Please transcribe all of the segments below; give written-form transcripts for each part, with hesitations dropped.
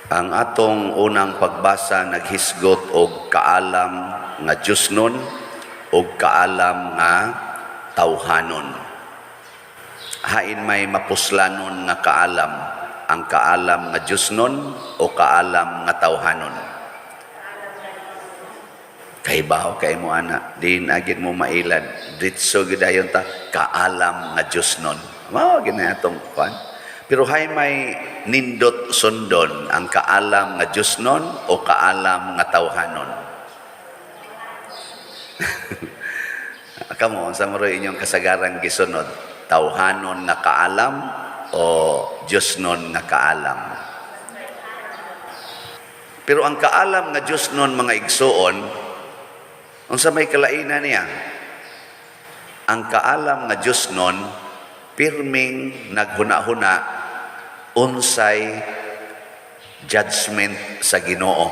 Ang atong unang pagbasa naghisgot og kaalam nga Diyosnon og kaalam nga tawhanon. Hain may mapuslanon nga kaalam, ang kaalam nga Diyosnon o kaalam nga tawhanon? Kahibaw kay mo ana, din agid mo mailad, ditso gidayon ta kaalam nga Diyosnon. Mao gid na atong kwan. Pero hay may nindot sundon, ang kaalam nga Diyosnon o kaalam nga tawhanon? Kamo, unsa mo inyong kasagaran gisunod? Tawhanon nga kaalam o Diyosnon nga kaalam? Pero ang kaalam nga Diyosnon, mga igsuon, unsa may kalainan niya? Ang kaalam nga Diyosnon, pirming naghuna-huna unsay judgment sa Ginoo.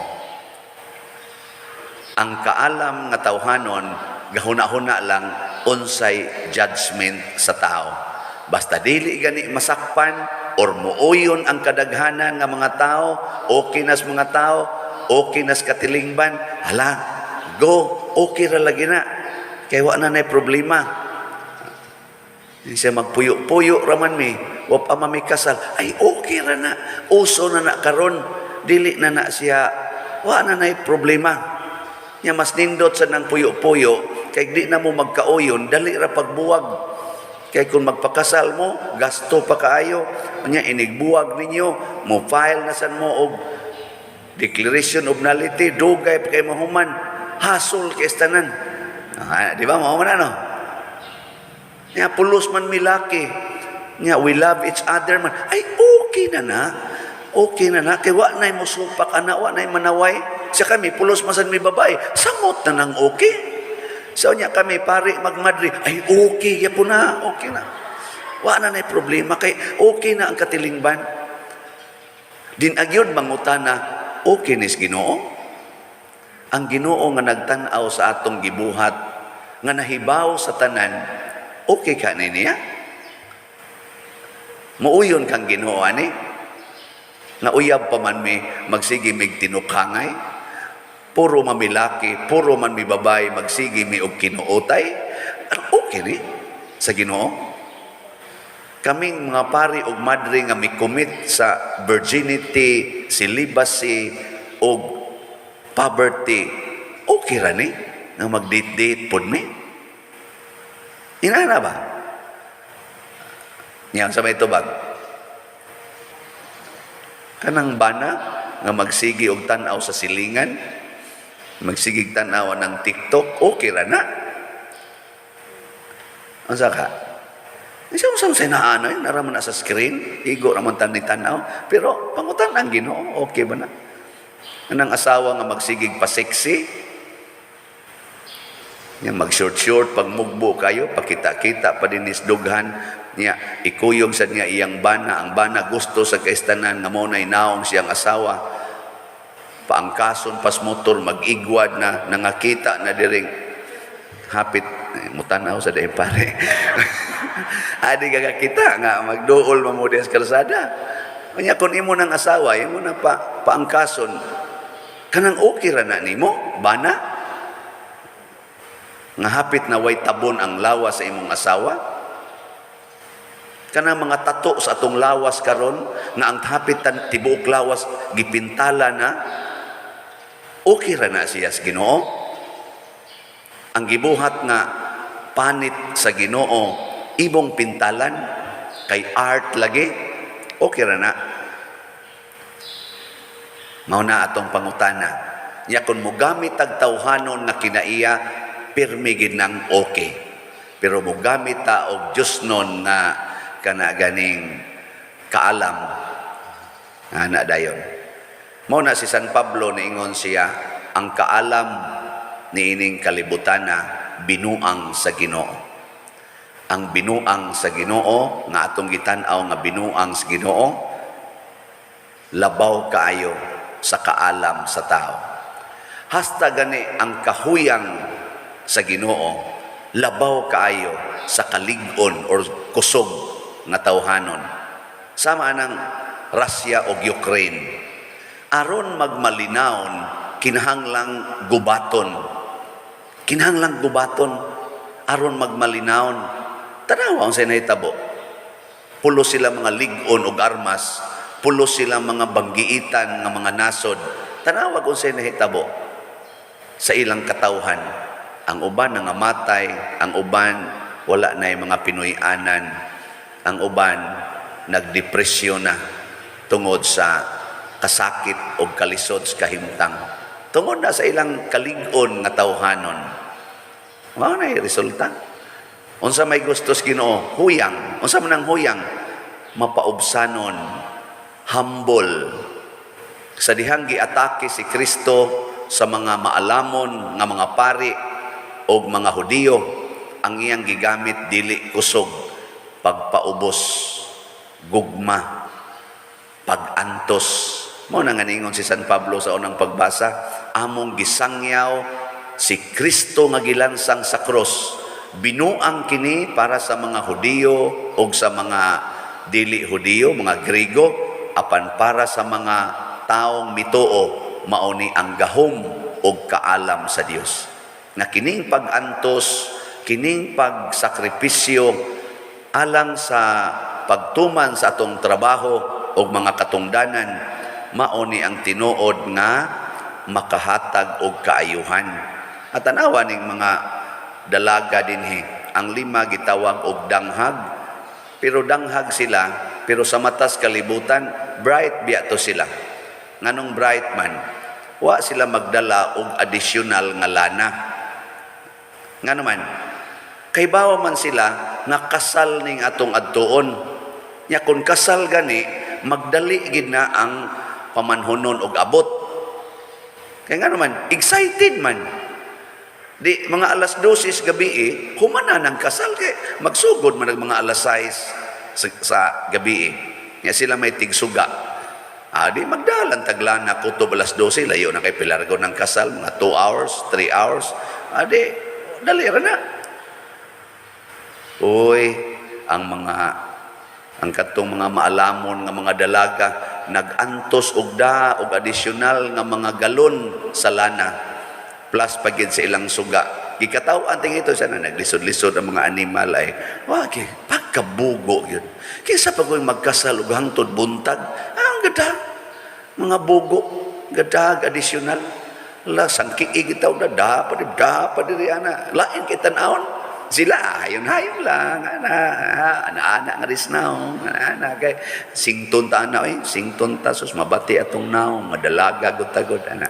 Ang kaalam nga tawhanon, gahuna-huna lang unsay judgment sa tao. Basta dili gani masakpan or muuyon ang kadaghanan nga mga tao, okay nas mga tao, okay nas katilingban, hala, go, okay ra lagi na. Kay wa na nay problema. Hindi siya magpuyo-puyo raman mi, wa pa man mi kasal. Ay, okay ra na. Uso na na karon, dili na na siya, wa na nay problema. Nya mas nindot sa nang puyo-puyo, kay di na mo magkauyon, dali ra pagbuwag. Kay kung magpakasal mo, gasto pa kaayo. Nya inigbuwag ninyo, mo file na san mo og declaration of nullity, dugay pa kay mahuman, hasol kay tanan. Ah, di ba mao man ano? Nya pulos man milaki. Nya we love each other man. Ay, okay na na. Okay na na kay wa nay musupak ana, wa nay manaway. Siya kami pulos man sad mi babae. Samot na nang okay. So nya kami pari magmadri. Ay, okay ya po na, okay na. Wa na nay problema kay okay na ang katilingban. Din agyod mangutana, okay nis Ginoo? Ang Ginoo nga nagtan-aw sa atong gibuhat, nga nahibaw sa tanan, okay ka ni niya? Muuyon kang Ginoo ani? Nga uyab pa man mi, magsige mig tinukangay? Puro mamilaki, puro man mi babae, magsige mi og kinuotay? Ano, okay ni sa Ginoo? Kaming mga pari og madre nga mi commit sa virginity, celibacy og poverty, okay ra ni nga mag-date-date pod mi? Inana ba? Yan sa may tubag. Kanang bana nga magsigi og tan-aw sa silingan, magsigig tan-aw ng TikTok, okay ra na. Unsa ka? Isa mo sa naano, naraman na sa screen, igo raman tan ni tan-aw, pero pangutan ang Ginoo, okay ba na? Anang asawa nga magsigig pa sexy, niya mag short short pag mugbo kayo, pakita-kita pa din dughan niya, ikuyog sa niya iyang bana, ang bana gusto sa kaistanan nga mo naong siyang asawa, paangkason pas motor, mag-igwad na, nangakita na diring hapit eh, mutanaw sa dahil pare. Adi ka kita nga magduol mo mo sa kalsada. Kanya kung imo nang asawa, imo na pa paangkason, kanang okay ra na nimo, bana? Nga hapit na way tabon ang lawas sa imong asawa? Kanang mga tato sa atong lawas karon nga ang hapit tan tibuok lawas gipintala na, okay ra na siya sa Ginoo? Ang gibuhat nga panit sa Ginoo, imong pintalan kay art lagi, okay ra na? Mao na atong pangutana. Nya kung mogamit tag tawhanon nga kinaiya, pirmi gid nang okay. Pero mogamit ta og Diyosnon nga kana ganing kaalam ana dayon. Mao na si San Pablo niingon siya, ang kaalam niining kalibutana binuang sa Ginoo. Ang binuang sa Ginoo nga atong gitan-aw nga binuang sa Ginoo labaw kaayo sa kaalam sa tao. Hasta gani ang kahuyang sa Ginoo labaw kaayo sa kalig-on or kusog nga tawhanon. Sama anang Russia o Ukraine. Aron magmalinawon, kinahanglang gubaton. Kinahanglang gubaton aron magmalinawon. Tanawa unsay nahitabo. Pulos sila mga lig-on og armas, pulos sila mga banggiitan nga mga nasod. Tanawa kung unsay nahitabo sa ilang katawhan. Ang uban nangamatay, ang uban wala na mga Pinoy-anan, ang uban nagdepresyon na tungod sa kasakit o kalisod sa kahimtang. Tungod na sa ilang kalig-on nga tawhanon. Mao na yung resulta. Unsa may gusto sa Ginoo? Huyang. Unsa man ang huyang? Mapaubsanon, humble. Sa dihang giatake si Kristo sa mga maalamon nga mga pari o mga Hudiyo, ang iyang gigamit dili kusog, pagpaubos, gugma, pagantos. Mao na nga ningon si San Pablo sa unang pagbasa, among gisangyaw si Kristo nga gilansang sa krus. Binuang kini para sa mga Hudiyo o sa mga dili Hudiyo, mga Griego, apan para sa mga taong mituo, mao ni ang gahom og kaalam sa Dios. Nga kining pag-antos, kining pagsakripisyo alang sa pagtuman sa atong trabaho o mga katungdanan, mao ni ang tinuod nga makahatag og kaayuhan. At tanawa ning mga dalaga dinhi, ang lima gitawag og danghag, pero danghag sila, pero sa matas kalibutan, bright biya to sila. Nganong bright man? Wa sila magdala og additional nga lana. Ngano man? Kay bawa man sila nga kasal ning atong adtuon. Nya kung kasal gani, magdali gid na ang pamanhunon og abot. Kaya nga naman, excited man. Di, mga alas 12 gabi eh, humana ng kasal kay magsugod man ang mga alas 6 sa gabi eh. Nga sila may tigsuga. Ah, di magdalan taglana kutob alas 12, layo na kay pilargo ng kasal, mga 2 hours, 3 hours. Ah, di, dali ra na. Uy, ang katong mga maalamon nga mga dalaga nagantos og da og additional nga mga galon sa lana plus pagid sa ilang suga. Gikataw-an ting ito sana naglisod-lisod ang mga animal ay wa kay pagkabugo yun. Kinsa pa ko'y magkasal og hangtod buntag, ang gada mga bugo gadag additional la sangki gitaw da da pa da pa diri ana lain kay tan-awon sila. Hayon-hayon lang ana, ana-ana nga ris naong ana-ana kay sington ta ana oy, sington ta, sus, mabati atong naong madalaga gud tagod ana.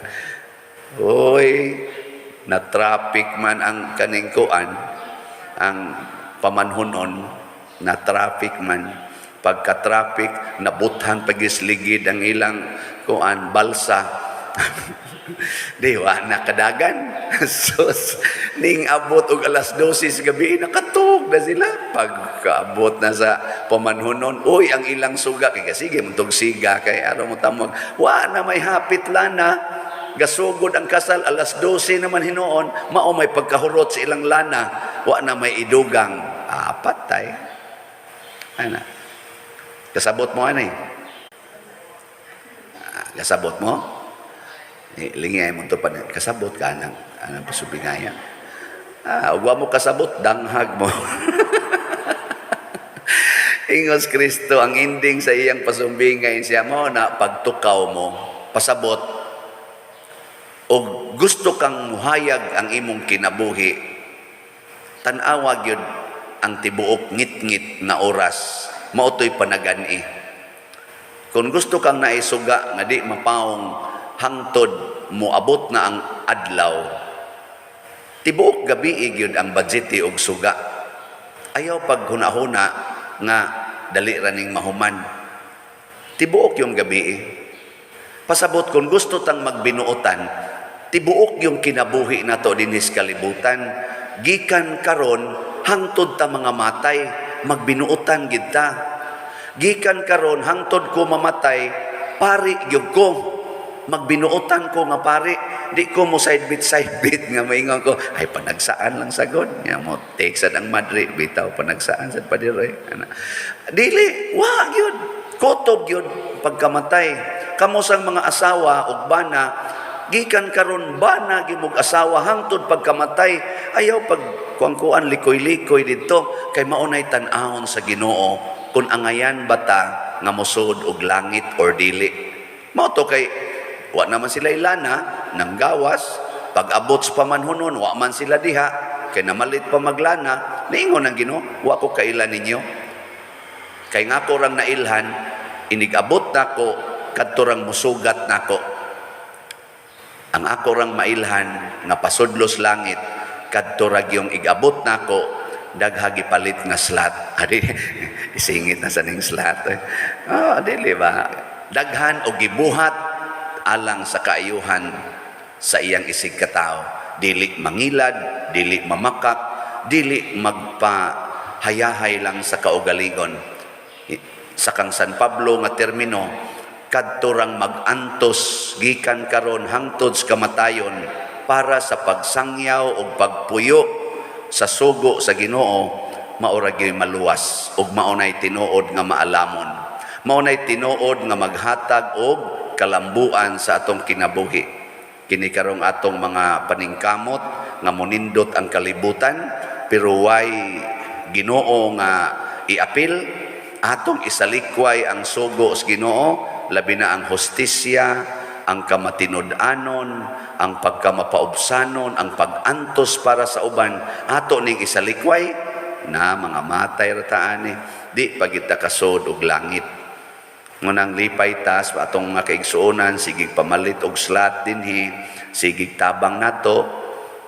Oy, na traffic man ang kaning kuan, ang pamanhunon, na traffic man. Pagka traffic, nabuthan pagisligid ang ilang kuan, balsa. Di wa na kadagan. Sus, ning abot og alas 12 sa gabi, nakatug na sila. Pagkaabot na sa pamanhunon, uy, ang ilang suga kay sige muntog siga kay araw mo tamog. Wa na may hapit lana. Gasugod ang kasal alas 12 naman hinuon, mao may pagkahurot sa ilang lana, wa na may idugang. Ah, patay. Ana. Kasabot mo ani? Ah, kasabot mo? Eh, lingay mo to pa, kasabot ka anang anang pasubingaya. Ah, ug wa mo kasabot, danghag mo. Ingos Kristo ang ending sa iyang pasumbingay siya mo na pagtukaw mo, pasabot og gusto kang muhayag ang imong kinabuhi, tan-awa gyud ang tibuok ngit-ngit na oras, mao to'y panagani. Kung gusto kang naisuga nga di mapaong hangtod moabot na ang adlaw, tibuok gabi gyud ang budget og suga. Ayaw paghuna-huna nga dali ra ning mahuman. Tibuok yung gabi. Pasabot, kung gusto tang magbinuotan, tibuok yung kinabuhi nato dinhi sa kalibutan, gikan karon hangtod ta mga matay, magbinuotan gid ta. Gikan karon hangtod ko mamatay, pari gyud ko. Magbinuotan ko nga pare, di ko mo side bit side bit nga maingon ko, "Ay, panagsaan lang sagod." Nya mo take sad ang madre, bitaw panagsaan sad padre. Ana. Dili, wa gyud. Kutob gyud pagkamatay. Kamo sang mga asawa ug bana, gikan karon bana gyud mog asawa hangtod pagkamatay, ayaw pag kuan-kuan, likoy-likoy didto, kay mao nay tan-awon sa Ginoo kung angayan bata nga mosud og langit or dili. Mao to kay wa naman sila ilana nang gawas pag abot sa pamanhunon, wa man sila diha kay namalit pa maglana. Niingon ang Ginoo, "Wa ko kaila ninyo kay nga ko rang nailhan, inig-abot nako kadto rang musugat nako. Ang ako rang mailhan nga pasudlos langit kadto ra gyung igabot nako daghang gipalit nga slot." Adi isingit na sa ning slot eh. Oh, dili ba daghan og gibuhat alang sa kaayuhan sa iyang isig katao, dili mangilad, dili mamakak, dili magpahayahay lang sa kaugalingon. Sa kang San Pablo nga termino, kadto rang mag-antos gikan karon hangtod sa kamatayon para sa pagsangyaw ug pagpuyo sa sugo sa Ginoo, mao ra gyud maluwas ug mao nay tinuod nga maalamon, mao nay tinuod nga maghatag og kalambuan sa atong kinabuhi. Kini karong atong mga paningkamot nga monindot ang kalibutan, pero way Ginoo nga iapil, atong isalikway ang sugo sa Ginoo, labi na ang hustisya, ang kamatinud-anon, ang pagkamapaubsanon, ang pag-antos para sa uban, ato ning isalikway na mga matay ra ta ani, di pa kita kasud og langit. Ngunang lipay tas atong mga kaigsuonan, sigig pamalit og slot dinhi, sigig tabang nato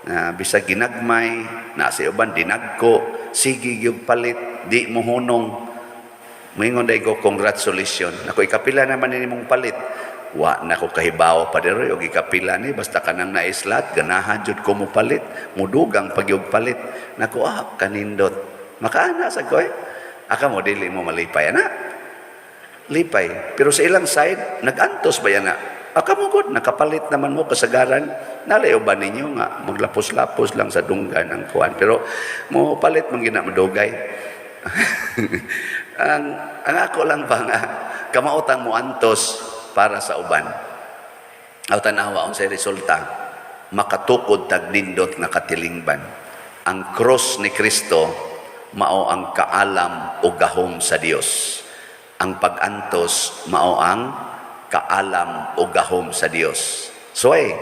na bisag ginagmay na sa uban dinagko, sige gyud palit, di mo hunong. Moingon dai ko, "Congratulations." Nako, ikapila naman ni mong palit. "Wa na ko kahibaw pa diri og ikapila ni, basta kanang naislat ganahan jud ko mo palit, mudugang pagyog palit." Nako, ah, kanindot. Makaana sa ko eh. Aka mo dili mo malipay ana. Lipay. Pero sa ilang side, nag-antos ba yan na? Aka mo gud, nakapalit naman mo kasagaran. Nalayo ba ninyo nga maglapos-lapos lang sa dunggan ang kuan. Pero mo palit man gina madugay. Ang ako lang ba nga kamautang mo antos para sa uban. Aw tanawa unsay resulta, makatukod tag nindot nga katilingban. Ang cross ni Kristo mao ang kaalam o gahom sa Dios. Ang pag-antos mao ang kaalam o gahom sa Dios. So ay,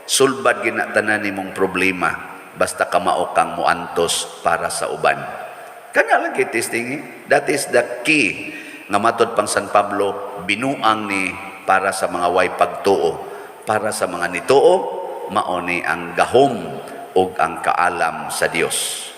sulbad gina tanan nimong problema basta kamao kang muantos para sa uban. Kana lang kay testing eh. That is the key nga matod pang San Pablo, binuang ni para sa mga way pagtuo. Para sa mga nituo, mao ni ang gahom ug ang kaalam sa Dios.